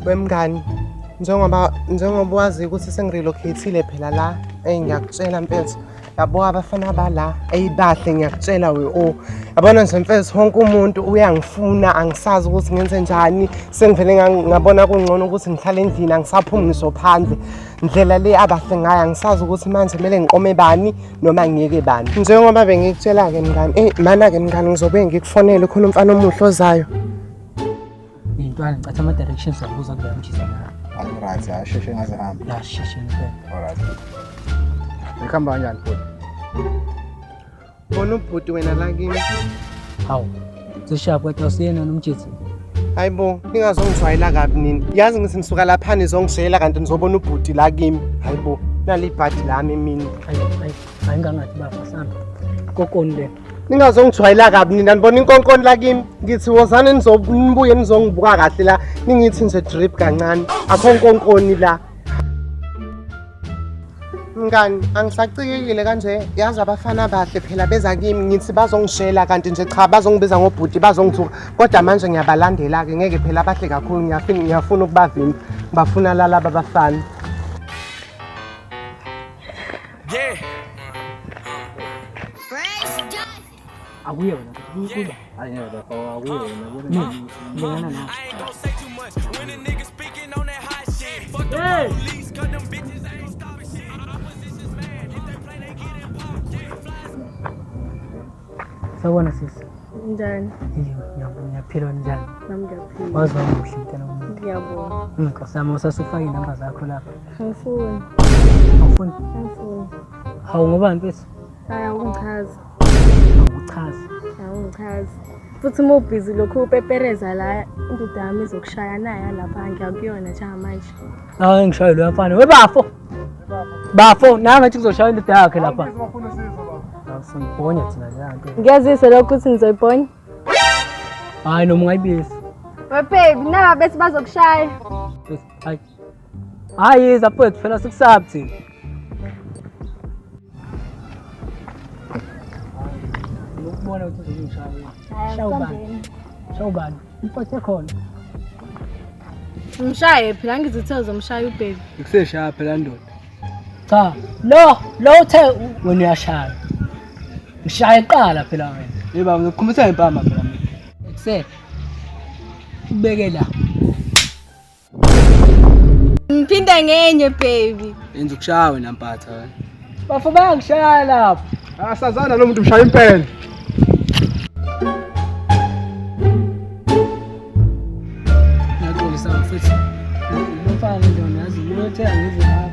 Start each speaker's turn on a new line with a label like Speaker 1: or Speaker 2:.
Speaker 1: Wemngani, njengoba wazi ukuthi sengirelocate-ile phela la, eyi ngiyakutshela mfethu, yabo abafana bala, eyi bahle ngiyakutshela we o. Yabona nje mfethu wonke umuntu uyangifuna, angisazi ukuthi ngenze njani, sengivele ngabona kungcono ukuthi ngihlale endlini, angisaphumi ngisho phandle. Ndlela le abahle ngayo angisazi ukuthi manje kumele ngiqome bani noma ngiyeke bani. Njengoba bengikutshela-ke mngani, eyi mana-ke mngani ngizobuye ngikufonele khona umfana omuhle ozayo.
Speaker 2: Iy'ntwana ngicatha ama-directions wakubuza kuleya mjisa la.
Speaker 3: Alright, asheshe ngaze hambe.
Speaker 2: La sheshe ngempela.
Speaker 3: Alright. Ngikhamba kanjani futhi?
Speaker 1: Bona ubhuti wena la kimi.
Speaker 2: Hawu. Zishaya kodwa usiyena nomjitsi.
Speaker 1: Hayi bo, ningazongijwayela kabi nini. Yazi ngithi nisuka lapha nizongishela kanti nizobona ubhuti la kimi. Hayi bo, nali ibhadi lami mina.
Speaker 2: Hayi hayi hayi ngangathi bafa sami. Kokoni le.
Speaker 1: Ningazongijwayela kabi nina nibona inkonkoni la kimi. Ngithi wozani nibuye nizongibuka kahle la. Ningithi nje drip kancane. Akho nkonkoni la. Mngani, angisacikekile kanje. Yazi abafana bahle phela beza kimi ngithi bazongishela kanti nje cha bazongibiza ngobhuti bazongithuka. Kodwa manje ngiyabalandela-ke ngeke phela bahle kakhulu ngiyafuna ukubavimba. Ngibafuna lalaba abafana.
Speaker 4: Yeah.
Speaker 2: Akuye wena. Kuba.
Speaker 3: Hayi ngeke bafo akuye wena.
Speaker 2: Mina ngilingana nawe.
Speaker 4: I ain't gonna say too much when a nigga speaking on that hot shit. Fuck the
Speaker 2: Hey.
Speaker 4: police, cause them bitches ain't stopping shit. Opposition's mad. If they play, they getting popped quick.
Speaker 2: Sawubona sisi.
Speaker 5: Njani?
Speaker 2: Iyo, ngiyaphila njani?
Speaker 5: Nami ngiyaphila.
Speaker 2: Wazi wamuhle mntana womuntu.
Speaker 5: Ngiyabonga.
Speaker 2: Nkosi yami usasufaka iy'namba zakho lapha.
Speaker 5: Angifuni.
Speaker 2: Awufuni?
Speaker 5: Angifuni.
Speaker 2: Hawu ngobani mfethu?
Speaker 5: Hayi awungichazi.
Speaker 2: Awuchazi.
Speaker 5: Awungichazi. Futhi uma ubhizi lokhu upepereza la indoda yami izokushaya nayo lapha ngiyakuyona njengamanje.
Speaker 2: Hayi ngishaye loya mfana. We bafo. Bafo, nami ngathi kuzoshaya indoda yakhe lapha. Awusibhonya thina leya nto.
Speaker 5: Ngiyazisa lokho ukuthi ngizoyibhonya.
Speaker 2: Hayi noma ungayibisi.
Speaker 5: We baby, naba bethi bazokushaya.
Speaker 2: Hayi. Hayi yiza mfethu phela sikusabi thina. Ngokubona ukuthi uzongishaya. Shawubani. Shawubani. Mfethu ekhona.
Speaker 5: Umshaye phela ngizithe uzomshaya ubaby.
Speaker 3: Ngiseshaya phela ndoda.
Speaker 2: Cha, lo uthe wena uyashaya. Ngishaya kuqala phela wena.
Speaker 3: Hey baba ngizokukhumisa ngempama phela mina.
Speaker 2: Ekuse. Ubeke la.
Speaker 5: Ngiphinde ngenye baby.
Speaker 3: Yenza ukushaya wena mpatha wena.
Speaker 2: Bafo bayangishaya lapho.
Speaker 3: Asazana lo muntu ushaya impela.
Speaker 2: Ngiyaxolisa mfethu. Lo mfana nje yazi lo uthe angize lapha.